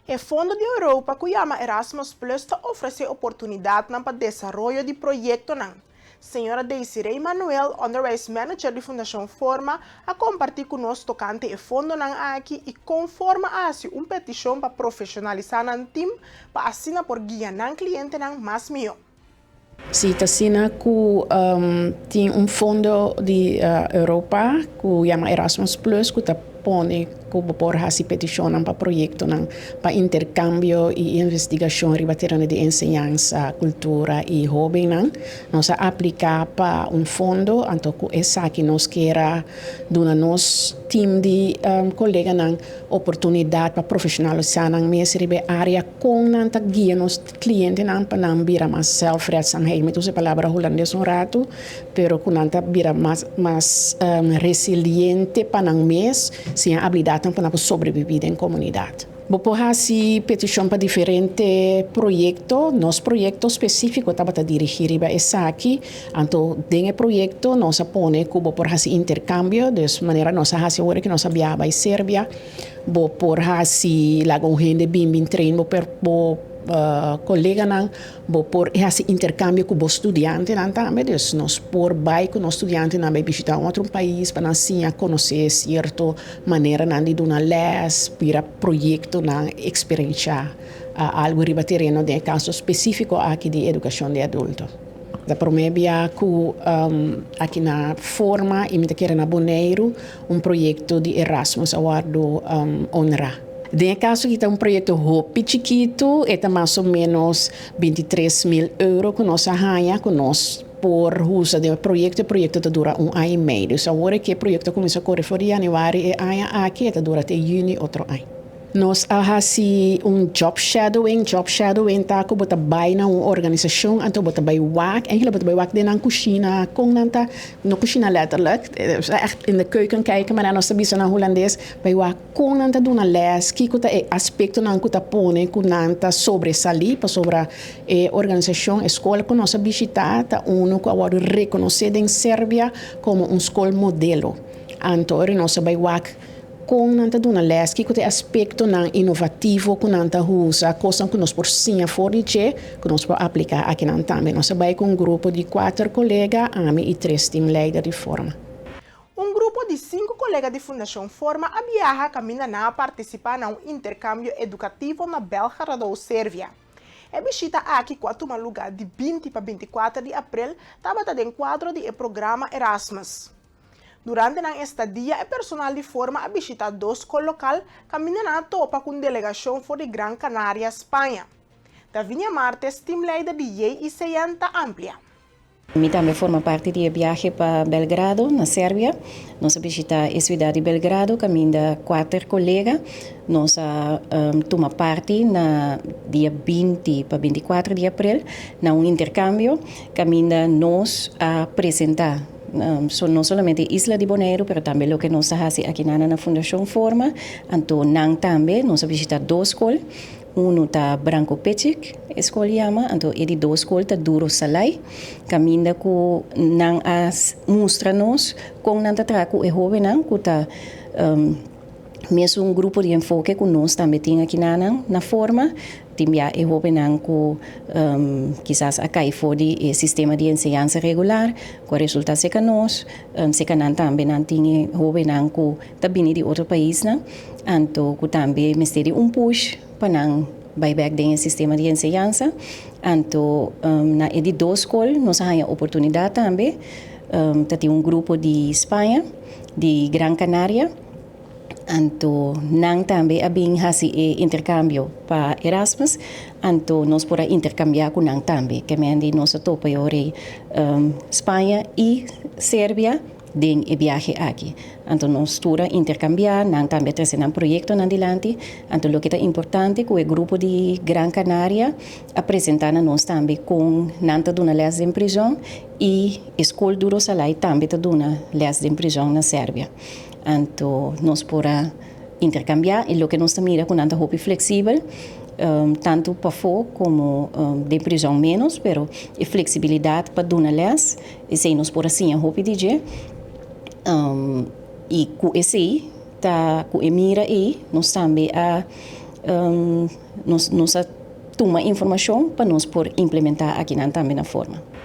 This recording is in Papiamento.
E fondo di Europa ku yama Erasmus Plus ta ofresé oportunidatnan pa desaroyo di proyektonan. Señora Desiree Manuel, Onderwijs Manager di Fundashon Forma, a kompartí ku nos tokante e fondonan aki i kon Forma a hasi un petishon pa profeshonalisá nan tim pa asina por guia nan klientenan mas mihó. Si, ta asina ku tin un fondo di Europa ku yama Erasmus Plus ku ta pone ku bo por hasi petishonnan pa proyektonan pa interkambio i investigashon riba tereno di enseñansa, kultura i hóbennan. Nos a apliká pa un fondo, anto ku esaki nos kier a duna nos tim di koleganan oportunidat pa profeshonalisá nan mes riba e área kon nan ta guia nos klientenan pa nan bira mas zelfredzaamheid. Mi ta usa e palabra hulandes un ratu, pero ku nan ta bira mas mas resiliente pa nan mes, siña abilidatnan pa nan por sobrebibí den komunidat. Bo por hasi petishon pa diferente proyekto. Nos proyekto spesífiko tabata dirigí riba esaki. Anto den e proyekto nos a pone ku bo por hasi interkambio, dus manera nos a hasi awor ku nos a biaha bai Serbia, bo por hasi laga un hende bin bin train bo per bo koleganan, bo por hasi interkambio ku bo studiantenan tambe, dus nos por bai ku nos studiantenan bai bishita un otro pais pa nan siña konosé sierto maneranan di duna lès, bira proyektonan, eksperenshá algu riba tereno den e kaso spesífiko aki di edukashon di adulto. Ta promé bia ku aki na Forma i mi ta kere na Boneiru un proyekto di Erasmus a wòrdu honrá. Den e kaso aki ta un proyekto hopi chikitu, e ta mas o ménos 23.000 euro ku nos a haña ku nos por usa den e proyekto. E proyekto ta dura un aña i mei. Dus awor ku e proyekto a kuminsá kore for di yanüari e aña aki, e ta dura te yüni otro aña. Nos a hasi un job shadowing. Job shadowing ta ku bo ta bai na un organisashon, anto bo ta bai wak, eigenlijk bo ta bai wak den nan kushina, kon nan ta, no kushina letterlijk, echt in de keuken kijken, maar nos ta bisa na hulandes, bai wak kon nan ta duna les, kiko ta e aspektonan ku ta pone ku nan ta sobresalí, pasobra e organisashon, e skol ku nos a bishitá ta unu ku a wòrdu rekonosé den Serbia komo un skol modelo. Anto ora nos a bai wak kon nan ta duna les, kiko ta e aspektonan inovativo ku nan ta usa, kosnan ku nos por siña for di dje, ku nos por apliká akinan tambe. Nos a bai ku un grupo di kuater kolega, ami i tres teamleider di Forma. Un grupo di sinku kolega di Fundashon Forma a biaha kaminda nan a partisipá na un interkambio edukativo na Belgrado, Servia. E bishita aki ku a tuma lugá di 20 pa 24 di aprel tabata den kuadro di e programa Erasmus. Durante nan estadia e personal di Forma a bishitá dos skol lokal kaminda nan a topa ku un delegashon for di Gran Canaria, Spaña. Davinia Martes, teamleider di JICN, ta amplia. Mi tambe forma parti di e biahe pa Belgrado, na Serbia. Nos a bishitá e siudat di Belgrado kaminda kuater kolega nos a tuma parti na dia 20 pa 24 di aprel na un interkambio kaminda nos a presentá no solamente isla di Boneiru pero tambe loke nos ta hasi akinan na Fundashon Forma. Anto nan tambe nos a bishitá dos skol. Unu ta Branko Pecic e skol yama, anto e di dos skol ta Duro Salai, kaminda ku nan a mustra nos kon nan ta traha ku e hóbennan ku ta mesun grupo di enfoke ku nos tambe tin akinan na Forma. Tin bia e hóbennan ku kisas a kai for di e sistema di enseñansa regular, ku a resultá serka nos, serka nan tambe nan tin e hóbennan ku ta bini di otro paisnan, anto ku tambe mester di un push pa nan bai bèk den e sistema di enseñansa. Anto na e di dos skol nos a haña oportunidat tambe, ta tin un grupo di Spaña, di Gran Canaria, anto nan tambe a bin hasi e interkambio pa Erasmus, anto nos por a interkambiá ku nan tambe. Ke men di nos a topa e ora ei Spaña i Serbia den e biahe aki. Anto nos tur a interkambiá, nan tambe a trese nan proyektonan dilanti. Anto loke ta importante ku e grupo di Gran Canaria a presentá na nos tambe kon nan ta duna lès den prizòn i e skol Duro Salai tambe ta duna lès den prizòn na Serbia. Anto nos por a interkambiá i loke nos ta mira ku nan ta hopi fleksibel, tantu pafó komo den prizòn ménos, pero e fleksibilidat pa duna lès, esei nos por a siña hopi di dje. I ku esei ta ku e mira ei nos tambe a. Nos a tuma informashon pa nos por implementá aki tambe na Forma.